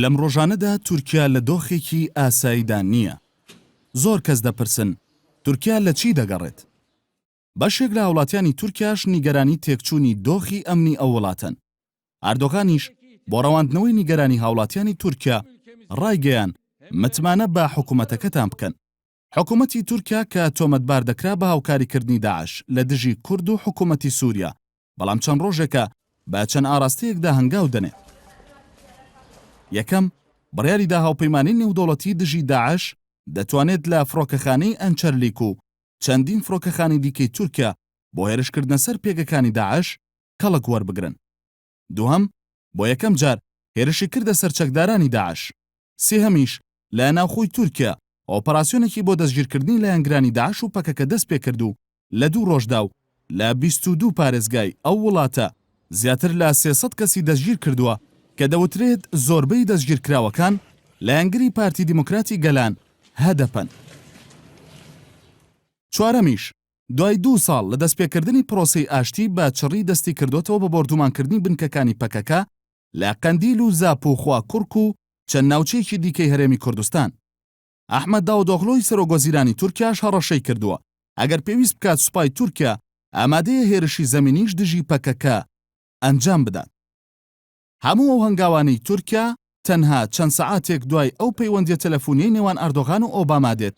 لەم ڕۆژانەدا تورکیا لە دۆخێکی ئاساییدا نییە. زۆر کەس دەپرسن تورکیا لە چی دەگەڕێت؟ بەشێک لە هاوڵاتیانی تورکیاش نیگەرانی تێکچوونی دۆخی ئەمنی ئەو وڵاتەن. ئەردۆغانیش بۆ ڕەواندنەوەی نیگەرانی هاوڵاتیانی تورکیا ڕایگەیان متمانە بە حکومەتەکەتان بکەن. حکومەتی تورکیا کە تۆمەتبار دەکرا بە هاوکاریکردنی داعش لە دژی کورد و حکومەتی سوریا، بەڵام چەند ڕۆژێکە بە چەند ئاراستەیەکدا هەنگاو دەنێت. یەکەم، بڕیاریدا هاوپەیمانی نێودەوڵەتی دژی داعش دەتوانێت لە فڕۆکەخانەی ئەنچەرلیک و چەندین فڕۆکەخانەی دیکەی تورکیا بۆ هێرشکردنە سەر پێگەکانی داعش کەڵک وەربگرن. دووهەم، بۆ یەکەم جار هێرشی کردە سەر چەکدارانی داعش. سێهەمیش، لە ناوخۆی تورکیا ئۆپەراسیۆنێکی بۆ دەستگیرکردنی لایەنگرانی داعش و پەکەکە دەستپێکرد و لە دوو ڕۆژدا و لە 22 پارێزگای ئەو وڵاتە زیاتر لە 300 کەسی دەستگیرکردووە کە دەوترێت زۆربەی دەستگیرکراوەکان لایەنگری پارتی دیموکراتی گەلان، هەدەپەن. چوارەمیش، دوای دوو ساڵ لە دەستپێکردنی پرۆسەی ئاشتی بە چڕی دەستی کردۆتەوە بە بۆردومانکردنی بنکەکانی پەکەکە لە قەندیل و زاپ و خواکوڕک و چەند ناوچەیەکی دیکەی هەرێمی کوردستان. ئەحمەد داودئۆغلۆی سەرۆکوەزیرانی تورکیاش هەڕەشەی کردووە ئەگەر پێویست بکات سوپای تورکیا ئامادەیە هێرشی زەمینیش دژی پەکەکە ئەنجام بدات. هەموو ئەو هەنگاوانەی تورکیا تەنها چەند سەعاتێک دوای ئەو پەیوەندیە تەلەفونیەی نێوان ئەردۆغان و ئۆباما دێت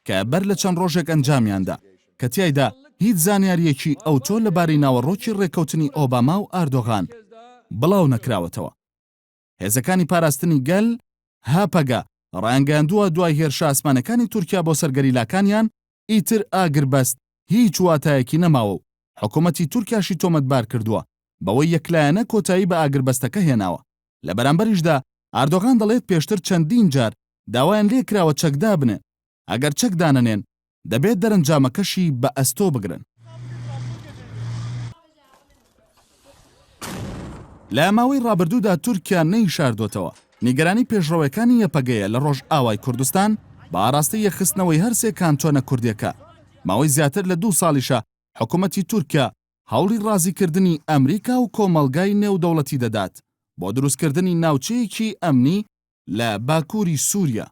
کە بەر لە چەند ڕۆژێک ئەنجامیاندا کە تیایدا هیچ زانیاریەکی ئەوتۆ لەبارەی ناوەڕۆکی ڕێککەوتنی ئۆباما و ئاردۆغان بڵاو نەکراوەتەوە. هێزەکانی پاراستنی گەل، هەپەگە، ڕایانگەیاندووە دوای هێرشە ئاسمانەکانی تورکیا بۆ سەر گەریلاکانیان ئیتر ئاگربەست هیچ واتایەکی نەماوە و حکومەتی تورکیاشی تۆمەتبار کردووە بەوەی یەکلایەنە کۆتایی بە ئاگربەستەکە هێناوە. لە بەرامبەریشدا ئاردۆغان دەڵێت پێشتر چەندین جار داوایان لێکراوە چەک دابنێن، ئەگەر چەک دانەنێن دەبێت دەرەنجامەکەشی بە ئەستۆ بگرن. لە ماوەی ڕابردوودا تورکیا نەیشاردۆتەوە نیگەرانی پێشڕەوەکانی یەپەگەیە لە ڕۆژئاوای کوردستان بە ئاراستەی یەکخستنەوەی هەرسێ کانتۆنە کوردیەکە. ماوەی زیاتر لە دوو ساڵیشە حکومەتی تورکیا هەوڵی ڕازیکردنی ئەمریکا و کۆمەڵگای نێودەوڵەتی دەدات بۆ دروستکردنی ناوچەیەکی ئەمنی لە باکووری سووریا.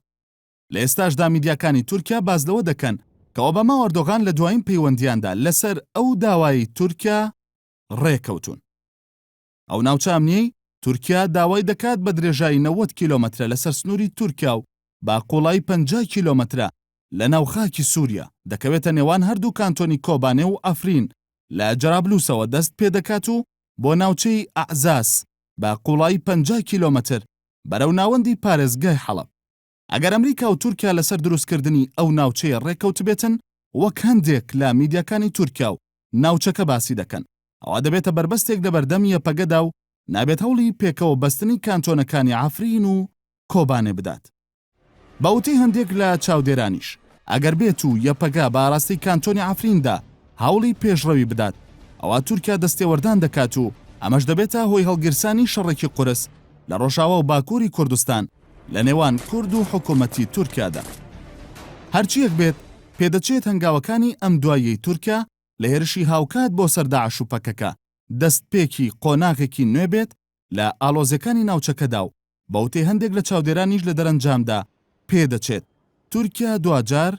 لە ئێستاشدا میدیاکانی تورکیا باس لەوە دەکەن کە ئۆباما و ئەردۆغان لە دوایین پەیوەندییاندا لەسەر ئەو داوایەی تورکیا ڕێکەوتوون. ئەو ناوچە ئەمنییەی تورکیا داوای دەکات بە درێژایی 90 کیلۆمەترە لەسەر سنووری تورکیا و بە قووڵایی 50 کیلۆمەترە لە ناو خاکی سووریا، دەکەوێتە نێوان هەردوو کانتۆنی کۆبانێ و عەفرین، لە جەرابلوسەوە دەست پێدەکات و بۆ ناوچەی ئەعزاز بە قووڵایی 50 کیلۆمەتر بەرەو ناوەندی پارێزگای حەڵەب. ئەگەر ئەمریکا و تورکیا لەسەر دروستکردنی ئەو ناوچەیە ڕێککەوتبێتن، وەک هەندێک لە میدیاکانی تورکیا و ناوچەکە باسی دەکەن، ئەوا دەبێتە بەربەستێک لەبەردەم یەپەگەدا و نابێت هەوڵی پێکەوە بەستنی کانتۆنەکانی عەفرین و کۆبانێ بدات. بە وتەی هەندێک لە چاودێرانیش، ئەگەر بێت و یەپەگە بە ئاراستەی کانتۆنی عەفریندا هەوڵی پێشڕەوی بدات، ئەوا تورکیا دەستێوەردان دەکات و ئەمەش دەبێتە هۆی هەڵگیرسانی شەڕێکی قورس لە ڕۆژاوا و باکووری کوردستان لە نێوان کورد و حکوومەتی تورکیادا. هەرچییەک بێت، پێدەچێت هەنگاوەکانی ئەم دواییەی تورکیا لە هێرشی هاوکات بۆ سەر داعش و پەکەکە، دەستپێکی قۆناغێکی نوێ بێت لە ئاڵۆزییەکانی ناوچەکەدا و بەوتەی هەندێک لە چاودێرانیش لە دەرەنجامدا پێدەچێت تورکیا دواجار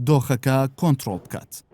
دۆخەکە کۆنترۆڵ بکات.